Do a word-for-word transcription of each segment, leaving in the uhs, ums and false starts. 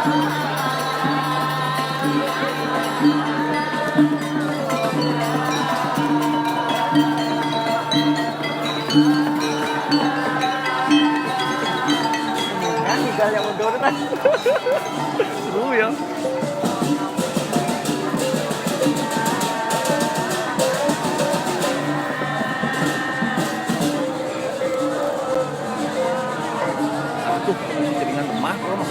Kan tinggal yang mundur kan. Seru ya. Aduh, jaringan lemah kok.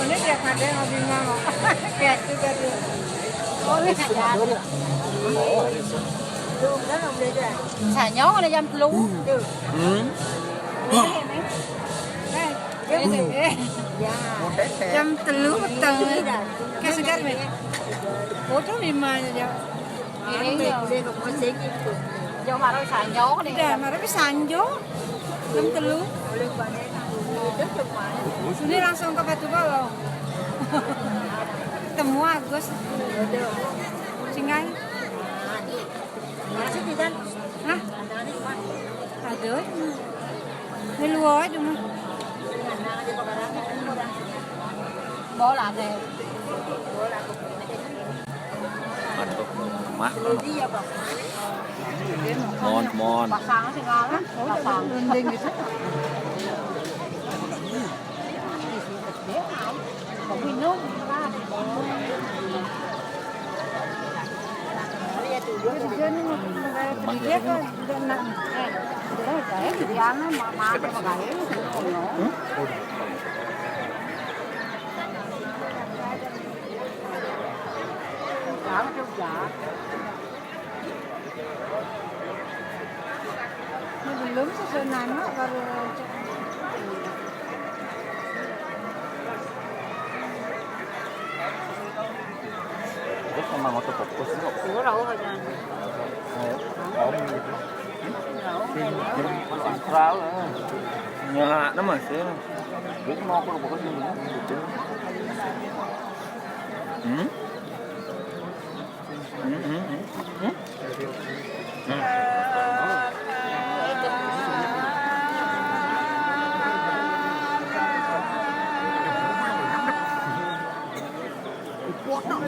Ini tiap ada yang lebih mau. Ya juga tuh. Oh, ini ada. Tuh, kan udah ada. Saya nyawa ada jam telu. Tuh. Hmm. Eh, eh, eh. Ya. Jam telu peteng. Kayak segar, Mek. Foto lima aja. Iya. Jauh marah sanjo nih. Udah, marah sanjo. Jam telu. Ini langsung ke Batu Bolong. Temu Agus. Singai. Hah? Aduh. Ini luar aja mah. Bola deh. Aduh, lemah. Mon, mon. Pasang sih ngalah, pasang. Runding gitu. Minum. Dia nih mau kerja kan, udah enak. Eh, dia kan, dia mah, mah, dia mah gaya, gitu, no. Tahu juga. Ini belum sesuai nano baru. Terus sama motor fokus kok. Iya, tahu aja. Ayo, tahu gitu. Tahu, tahu. Sentral, eh. Ya, nama sih. Terus mau aku fokus ini, gitu. Hmm? Hmm, hmm, hmm, hmm. Hmm.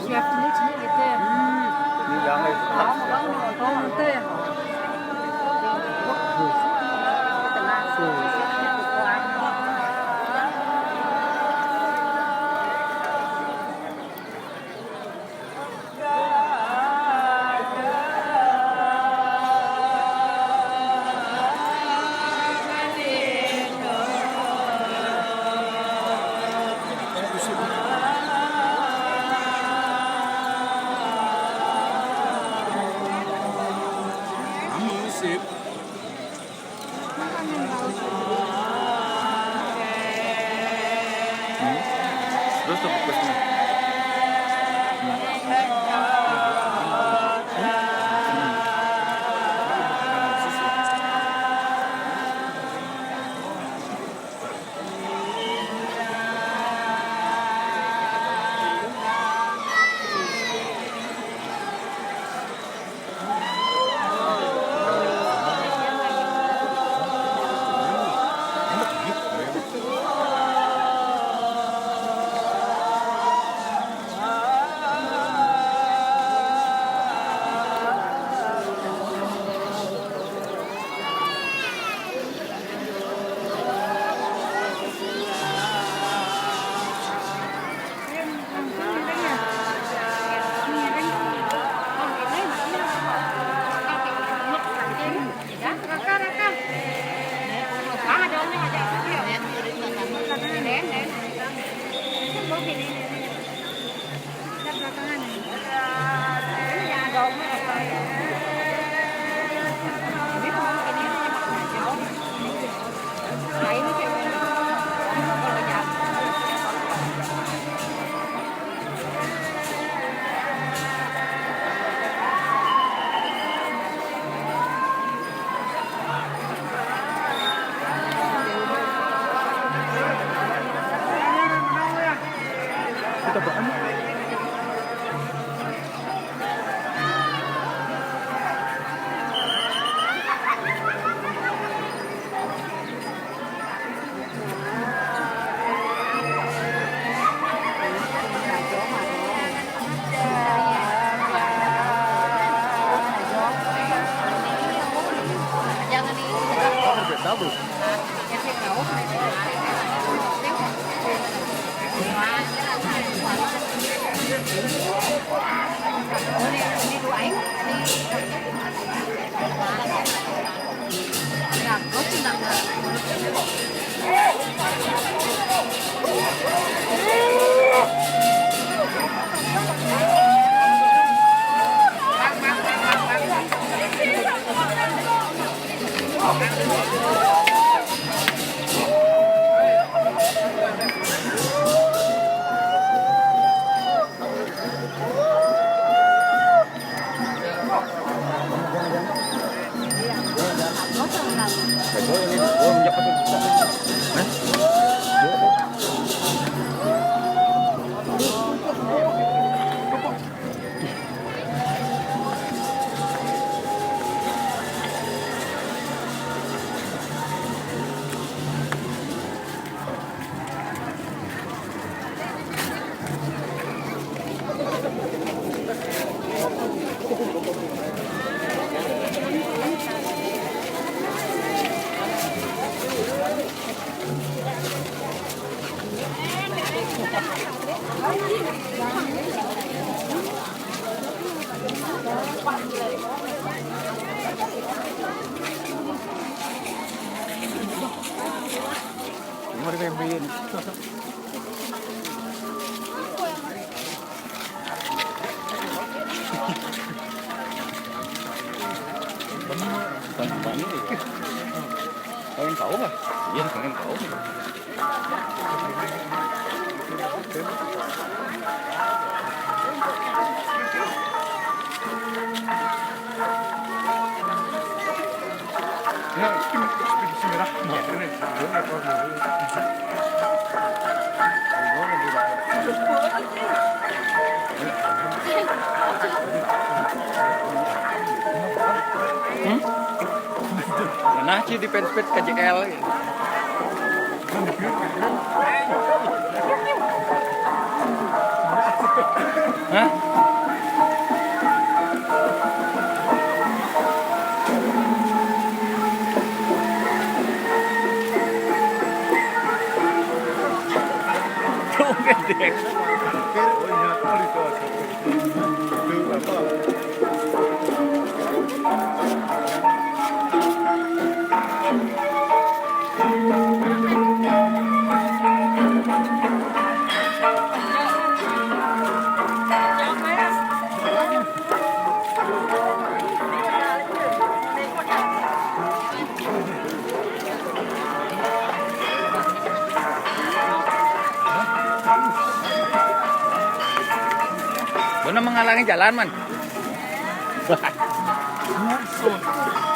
Siap ini sini gitu ya. Hmm. Ini jangan. Kamu, kamu, kamu tuh ya. Tenang. Aman, sip. Hmm. Terus tuh fokusnya. Hmm. Hmm. Pengen tahu nggak? Iya, pengen tahu. Ya, ini ekspedisi merah. Ini. Hmm? Nah, ci di fanspage K J L. Hah? Tuh, gede. Mana menghalangi jalan, man?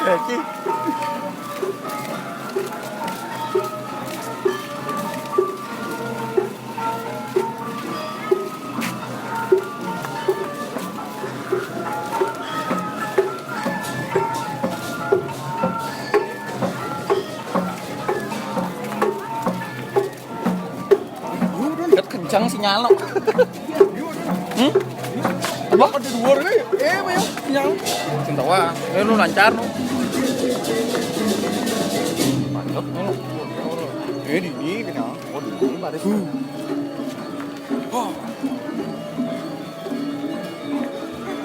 Berarti. Ket kencang sinyal lo. Hmm? Apa? Ada dua nih. Eh, banyak sinyal. Sing tawa. Eh, lu lancar lu. Mantap lu. Eh, di ini kenal. Oh, di ini baris.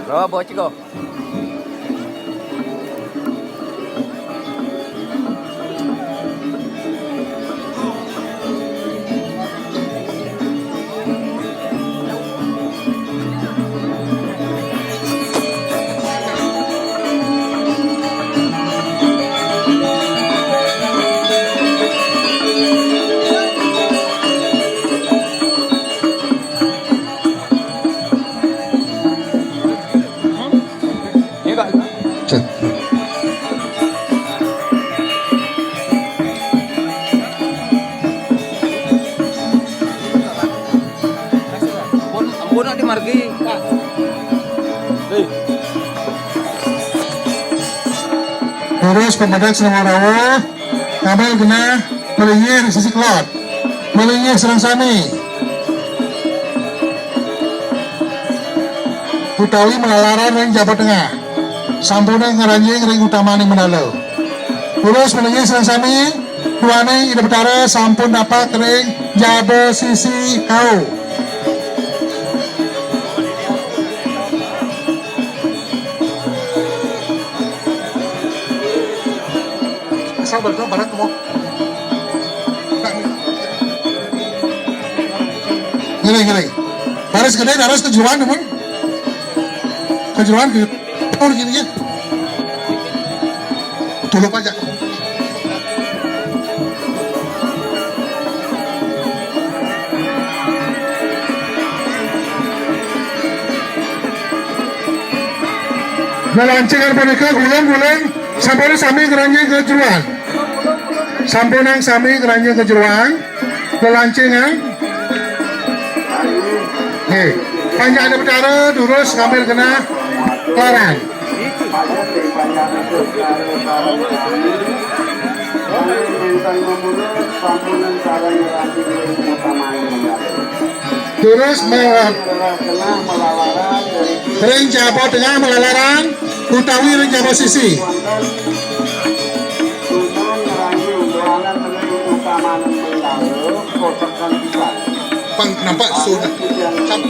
Bawa bocil kok. Bonak di margi, Pak. Hei. Terus pemedek sama rawa, ngambil genah, melingih sisi kelot. Melingih sareng sami. Utawi malalaran ring jaba tengah. Sampun ngranjing ring utamaning mandala. Terus melingih sareng sami, duaning Ida Betara sampun napak ring jaba sisi kau. Asal barat, barat, mau. Ngeri, ngeri. Baris gedé, baris kejuruan, teman. Kejuruan, ke-, oh, gini, ya. Tulup aja. Lalancing punika gulung-gulung, sampun sami ngranjing ka jeroan. Sampunang sami ngranjing ka jeroan. Lalancing, ha? Nggih. Panjak Ida Betara, durus ngambil genah larang. Durus me-, ring jaba tengah malalaran utawi ring jaba sisi. Pang nampak sun. Sam-,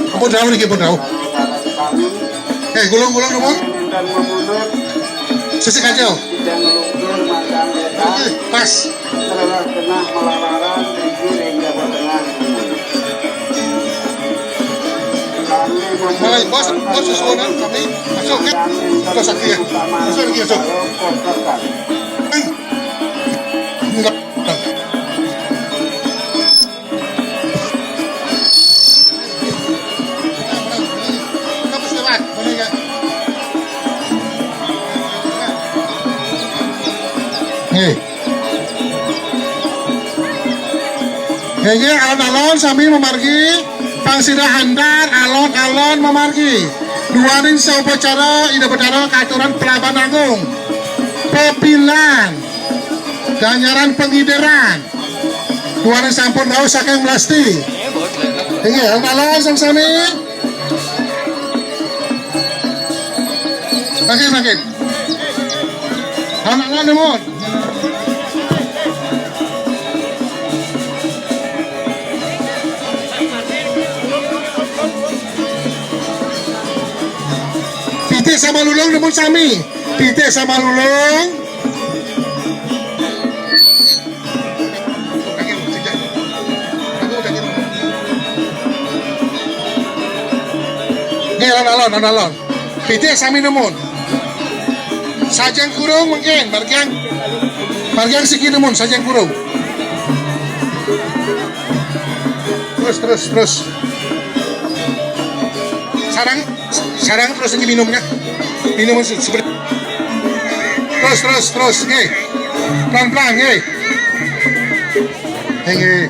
ampun rauh niki, ampun rauh. Eh, gulung, gulung, gulung. Sisi kacau. Oke, pas. Mulai bos, bos susunan kami masuk ke, masuk sakti ya. Masuk lagi, masuk. Enggak. Nggih. Nggih, nggih, alon-alon sami mamargi, pang sida andar, alon-alon mamargi. Duaning saupacara Ida Betara katuran Pelaban Agung. Pepindan. Ganjaran pangidiran. Duaning sampun rauh saking melasti. Inggih, alon-alon sami-sami. Makin, makin. Alon-alon nuwun. Pitik sama lulung nuwun sami. Pitik sama lulung. Nggih, alon-alon, alon-alon. Pitik sami nuwun. Sajeng kurung mungkin, margiang, margiang siki nuwun, sajeng kurung. Terus, terus, terus. Sarang. Sarang terus niki minumnya. Minum se-, seperti. Terus, terus, terus, nggih. Pelan-pelan, nggih. Nggih.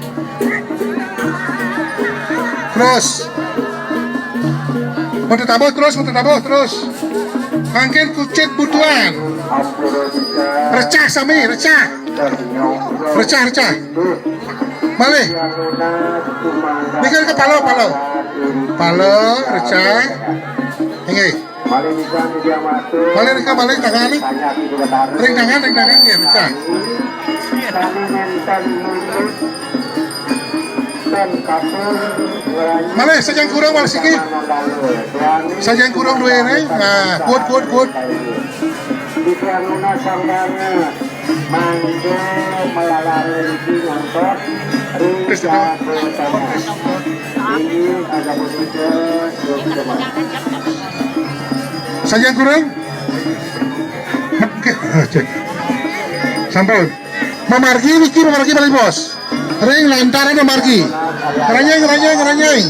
Terus. Muter tabuh terus, muter tabuh terus. Mangkin kucit butuhan. Recah sami, recah. Recah, recah. Malih. Niki kepala, pala. Pala, recah. Inggih. Malih nika, malih tangan. Ring tangan, ring tangan, nggih, recah. Malih, sajeng kurung, malih siki. Sajeng kurung duwene. Nah, good, good, good. Mangke malalaran niki ngantos ring Jabodetabek. Inggih, ada punika, suksma. Sajeng kurung? Oke, cek. Sampun. Mamargi niki, mamargi malih, Bos. Ring lantaran mamargi. Ngeranjing, ngeranjing, ngeranjing.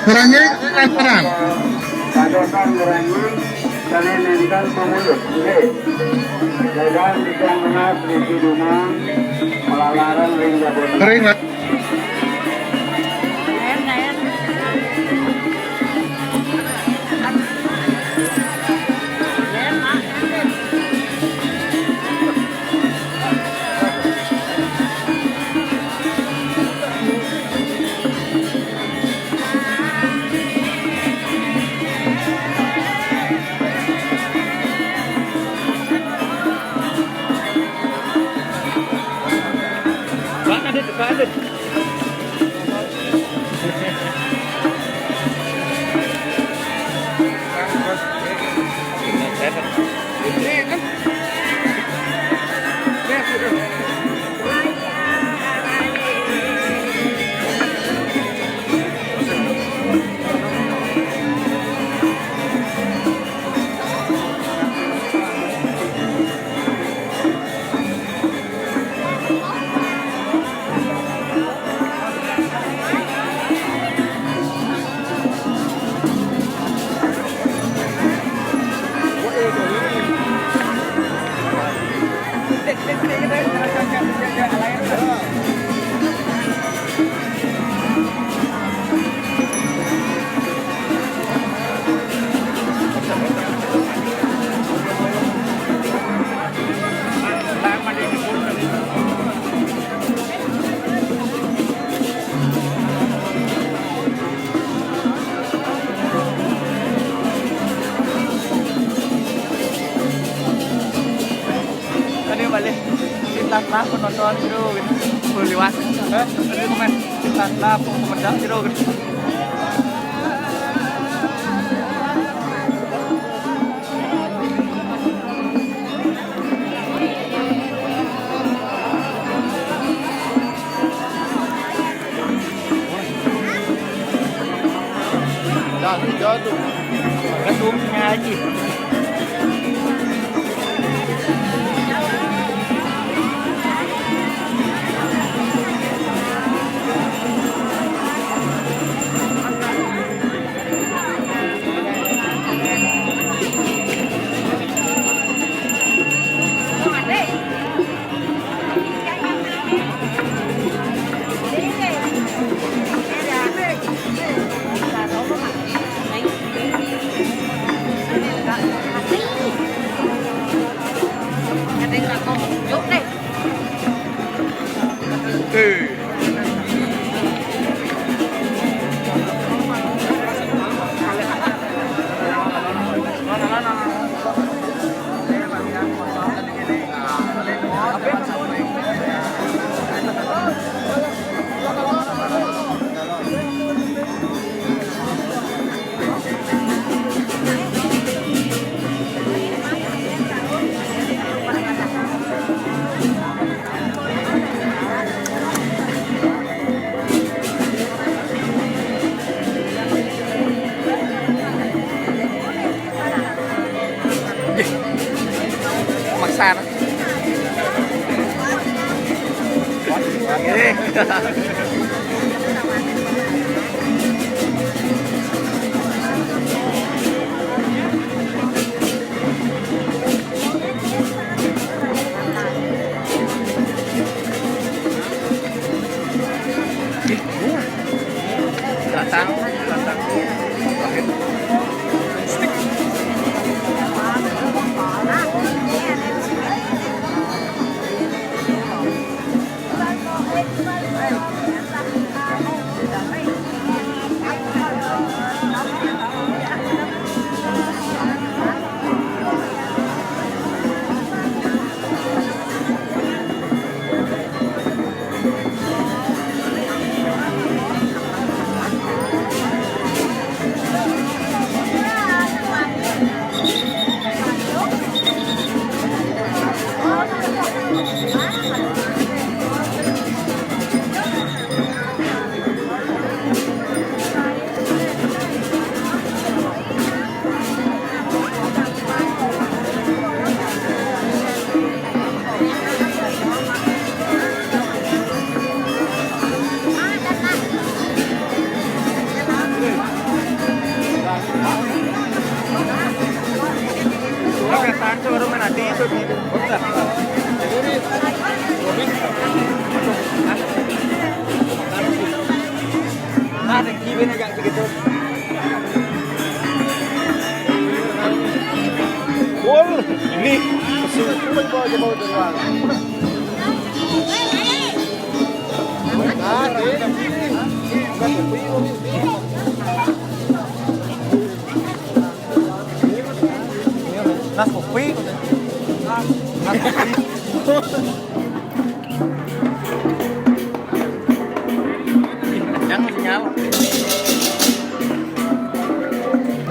Ngeranjing, lantaran. Dadosan ngeranjing, sane nenten pamulud. Nggih. Dagang tigang menas niki dumun malalaran ring Jabodetabek. Ring la-, Tadi balik. Kita lah penonton itu gitu. Boleh liwat. Eh, tadi komen. Kita lah pemerintah itu gitu. Jatuh, jatuh. Gedungnya aja. Maksa. Ih, iya. Datang, datang.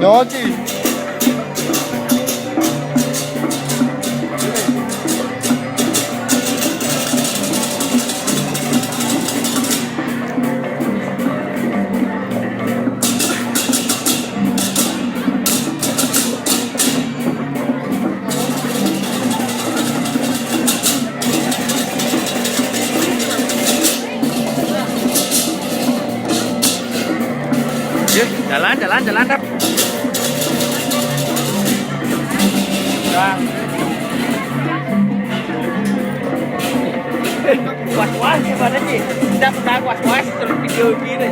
Oke. Yuk, jalan, jalan, jalan, Dap. Wah, wah, gimana sih? Tidak pernah was-was terus video gini.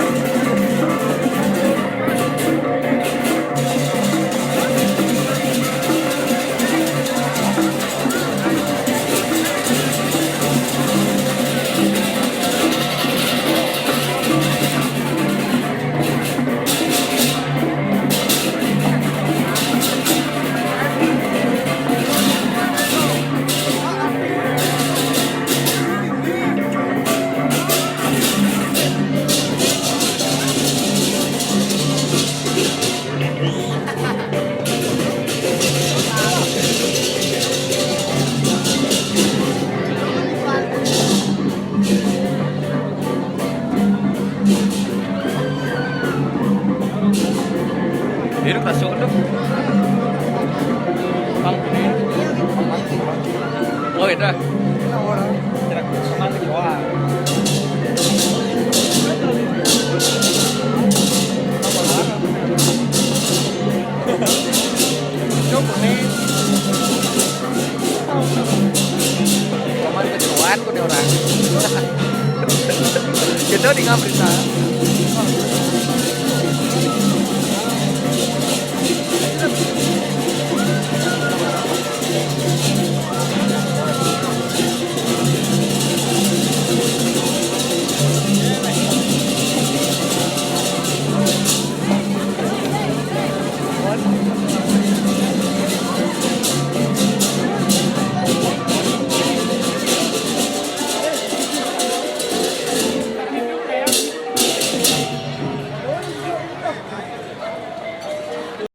Diri kasih tuh. Bang, oh, itu. Cukup nih. Cuman ketuaan ku nih orang. Kita di ngabrita.